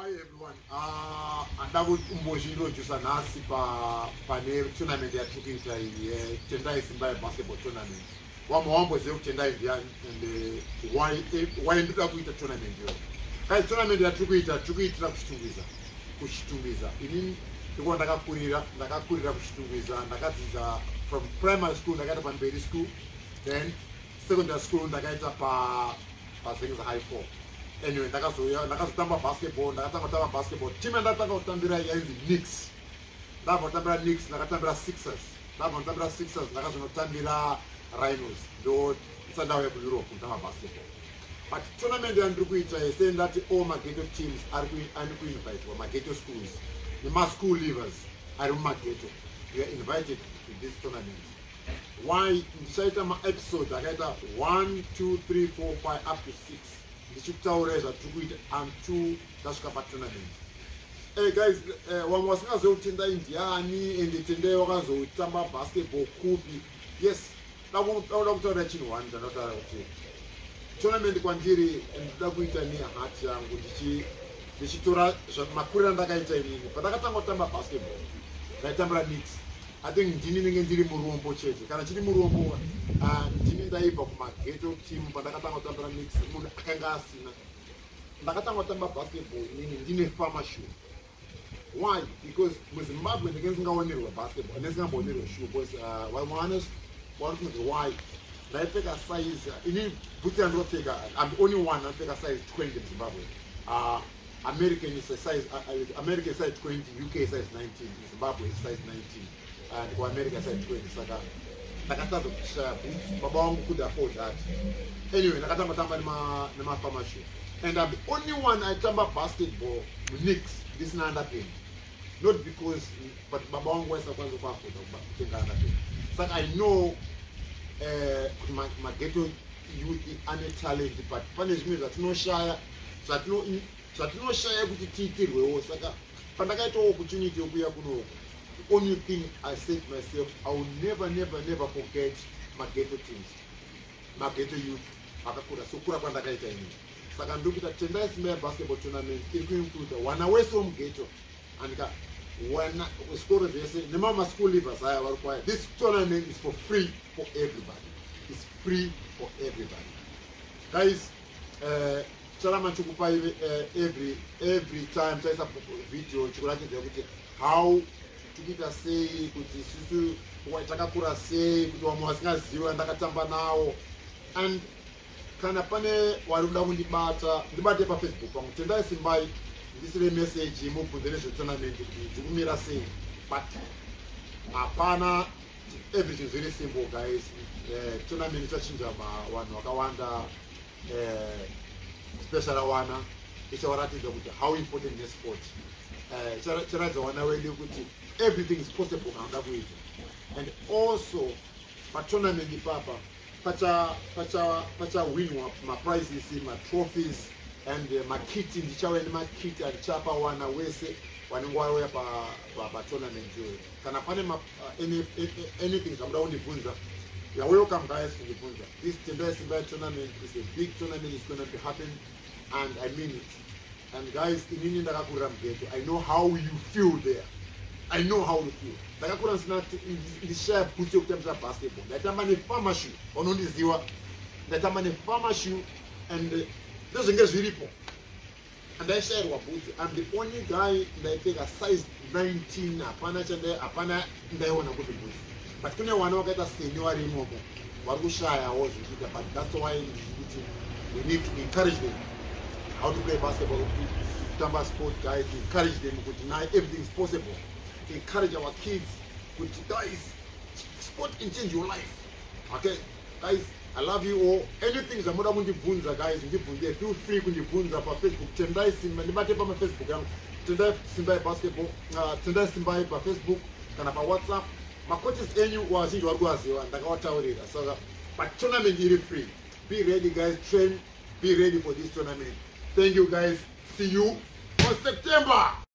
Hi everyone. Anda kumbozviintrodusa nhasi pane tournament yatiri kuita iyi, Tendai Simbai basketball tournament. Wamwe wamboziva kuti Tendai ndiani and why ndoda kuita tournament iyoyo. Guys, tournament yatiri kuita, tiri kuitira kuChitungwiza. KuChitungwiza inini ndikuva ndakakurira kuChitungwiza. Ndakadzidza from primary school, ndakaita paMberi School, then secondary school ndakaita paZengeza High Four. Anyway, ndakazouya ndakazotamba basketball. Ndakatanga kutamba basketball, team yandatanga kutambira yainzi Nix. Ndabva kutambira Nix, ndakatambira Sixers. Ndabva kutambira Sixers, ndakazonotambira Rhinos. Ndo ndisandauya kuEurope kutamba basketball. But tournament yandiri kuita yese, ndati all maghetto teams ari kuinvitwa, maghetto schools nemaschool leavers ari mumaghetto, you are invited to this tournament. Why? Ndichaita maepisode akaita 1, 2, 3, 4, 5 up to 6, ndichikutaurai zvatiri kuita until tasvika patournament. Hey guys, vamwe vasingazivi kuti Tendai ndiani ende Tendai wakazotamba basketball kupi, yes, dauda kutaura chinhu one chandataura kuti tournament kwandiri ndoda kuita neheart yangu, ndichitora makuriro andakaita inini. Pandakatanga kutamba basketball, ndaitambira Nix. I think ndini ndinge ndiri murombo chete. Kana chiri murombo, ndini ndaibva kumaghetto team. Pandakatanga kutambira Nix, munhu akanga asina. Ndakatanga kutamba basketball inini ndine farmer shoe. Why? Because muZimbabwe ndinge ndingaonerwa basketball, ndingasingambonerwa shoe, because vamwe vanofunza why ndaipfeka size. Ini bhutsi yandinopfeka, I'm the only one anopfeka size 20 muZimbabwe. American is a size, American size 20, UK size 19, Zimbabwe is size 19 and kuAmerica size 20. Saka ndakatadza kushaya boots. Baba vangu could afford that. Anyway, ndakatamba tamba nemafarmer shoe and I'm the only one aitamba basketball muNix ndisina underpant, not because, but baba vangu vaisakwanisa kuafforda kutenga underpant. Saka I know kuti maghetto youth ane talent, but pane zvimwe zvatinoshaya, zvatinoshaya kuti tiitirwewo. Saka pandakaitawo opportunity yokuya kunoku, the only thing I said to myself, I will never, never, never forget maghetto teams, maghetto youth akakura sokura kwandakaita inini. Saka ndiri kuita Tendai Simbai basketball tournament iri kuincluda wana wese womughetto, andika wana zvikoro zvese nemamwe maschool leavers aya vari kwaya. This tournament is for free for everybody. It's free for everybody, guys. Charamba chikupai every time taisa video chikuratidza kuti how tikuita sei, kuti isusu takakura sei, kuti vamwe vasingazivi ndakatamba nawo. And kana pane wari kuda kundibata, ndibate paFacebook pangu, Tendai Simbai. Ndisire message, mubvunze nezvetournament kuti dzikumira sei. But hapana, everything is very simple, guys. Tournament ichachinja vanhu vakawanda, especially wana. Ichavaratidza kuti how important nesport. Icharatidza wana wedu kuti everything is possible kana uda kuita. And also patournament ipapa pachawinwa maprizes, matrophies and makiti. Ndichauya nemakiti andichapa wana wese vanenge vauya patournament iyoyo. Kana pane anything zvamuda kundibvunza, you are welcome, guys, kundibvunza. This Tendai Simbai tournament is a big tournament. Is going to be happen and I mean it. And guys, inini ndakakurira mughetto. I know how you feel there. I know how you feel. Ndakakura ndisina, ndishaya bhutsu yekutambisa basketball. Ndaitamba nefarmer shoe. Vanondiziva, ndaitamba nefarmer shoe and ndozvinge zviripo. Andaishayirwa bhutsu. I'm the only guy ndaipfeka size 19. Hapana chandai, hapana ndaiona kuti bhutsu. But kune wana wakaita seni vari imomo vari kushayawo zvekuita. But that's why ndichikuti we need to encourage them how to play basketball, kutamba sport, guys. Encourage them kuti now everything is possible. Encourage our kids kuti guys, sport can change your life. Okay guys, I love you all. Anything zvamuda kundibvunza, guys, ndibvunze. Feel free kundibvunza paFacebook, Tendai Simba. Ndibate pamafacebook yangu, Tendai Simbai basketball, Tendai Simbai paFacebook kana paWhatsApp. Macoaches enyu vazhinji vari kuvaziva, ndakavataurira. Saka but tournament iri free. Be ready, guys. Train, be ready for this tournament. Thank you, guys. See you on September.